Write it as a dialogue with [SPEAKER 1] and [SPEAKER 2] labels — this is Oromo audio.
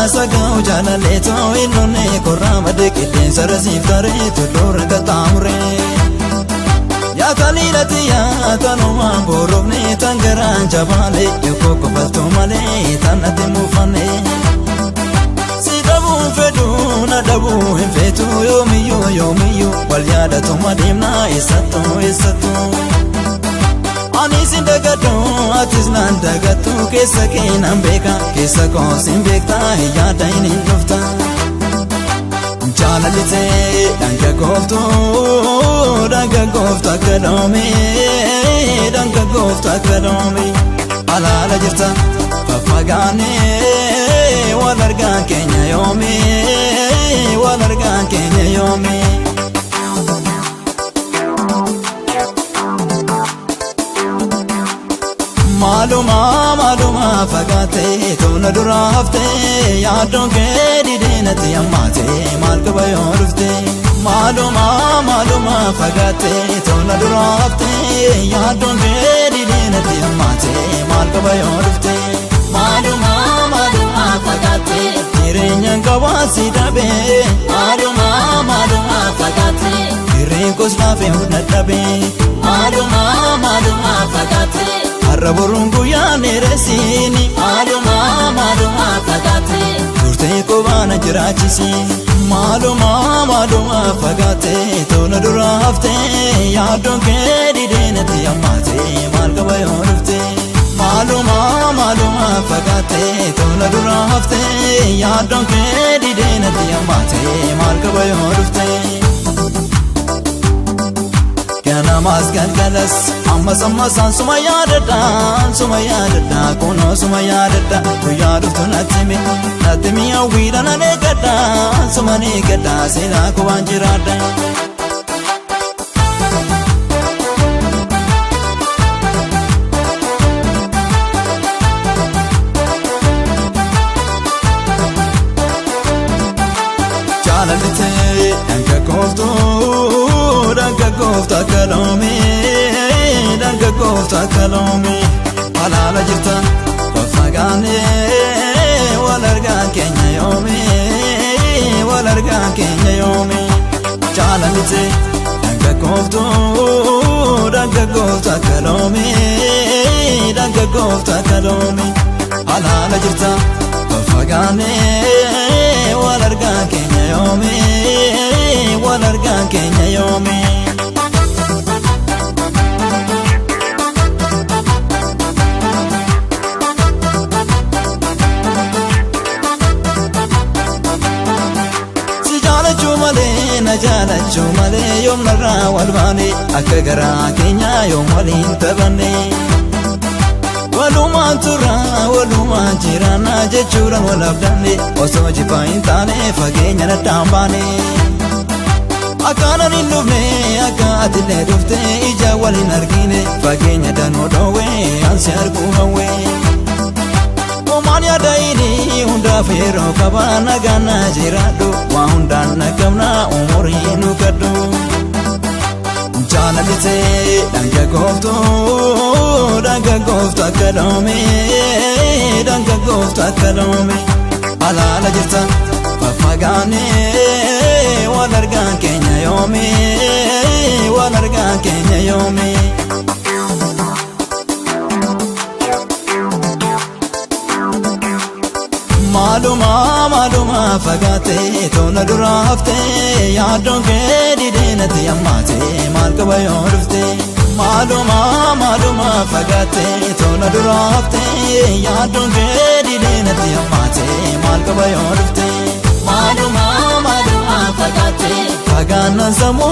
[SPEAKER 1] Sagaa'u jaalallee too innonne korraa madde qilleensa rasiif taree tulluurra qaxxaamuree. Yaatanii yaa tanumaan boorofne tan garaan jabaalee yookaan kofaltuu malee tan natti muufanne. Si dhabuun fedhuu na dhabuu hin feetu yoomiyyuu yoomiyyuu wal yaadatuma deemnaa eessattuu eessattuu. Ani sin dagadhu atis naan dagattu keessa kee nan beeka keessa koo sin beektaa yaada hin dhufta. Jaalalitee dhangaggooftuu dhangaggooftu akka loomii dhangaggooftu akka loomii alaala jirta faffagaanee wal argaan keenya yoomii wal argaan keenya yoomii. Maaluma maaluma fagaatee tola dura haftee yaaddoon kee didee natti hammaatee maal qaba yoo dhuftee. Maaluma maaluma fagaatee tola dura haftee yaaddoon kee didee natti hammaatee maal qaba yoo dhuftee.
[SPEAKER 2] Maaluma maaluma fagaatee
[SPEAKER 1] Jireenyaan qabaasi dhabee
[SPEAKER 2] maaluma maaluma fagaatee
[SPEAKER 1] hirreen koos laafee dadhabee
[SPEAKER 2] maaluma maaluma fagaatee
[SPEAKER 1] har'a boruun guyyaan dheeressiini
[SPEAKER 2] maaluma maaluma fagaatee
[SPEAKER 1] turtee qobaana jiraachisi. Maaluma maaluma fagaatee tola dura haftee yaaddoon kee didee natti hammaatee maal qaba yoo dhuftee. Maaluma maaluma fagaatee tola dura haftee yaaddoon kee didee natti hammaatee maal qaba yoo dhuftee. Ganamaas galgalas ammas ammasaan suma yaadadha suma yaadadha kunoo suma yaadadha guyyaa dhuftu natti himi natti himi hawwiidha nan eeggadha suma eeggadha seenaa koo waan jiraadha. Jaalalitee dhangaggooftuu dhangaggooftu akka loomii dhangaggooftu akka loomii alaala jirta faffagaanee wal argaan keenya yoomii wal argaan keenya yoomii. Jaalalitee dhangaggooftuu dhangaggooftu akka loomii dhangaggooftu akka loomii alaala jirta faffagaanee wal argaan keenya yoomii wal argaan keenya yoomii. Si jaalachuu malee na jaalachuu malee yoom narraa wal baane akka garaa keenyaa yoom waliin taphanne. Walumaan turra walumaan jiraanna jechuudhaan wal abdanne osoo jibbaa hin taane fageenya naddaan baane. Akkaanan hin dhufne akka atillee dhufte ija wal hin argine fageenya danuu dhoowwe ansi arguu hawwe. Homaan yaadayini hundaaf yeroo qaba nagaan na jiraadhu waa hundaan na qabna umurii nu kadhu. Jaalalitee dhangaggooftuu dhangaggooftu akka loomii dhangaggooftu akka loomii alaala jirta faffagaanee wal argaan keenya yoomii wal argaan keenya yoomii. Maaluma maaluma fagaatee tola dura haftee yaaddoon kee didee natti hammaatee maal qaba yoo dhuftee. Maaluma maaluma fagaatee tola dura haftee yaaddoon kee didee natti hammaatee maal qaba yoo dhuftee.
[SPEAKER 2] Maaluma maaluma fagaatee
[SPEAKER 1] Fagaannaan sammuu.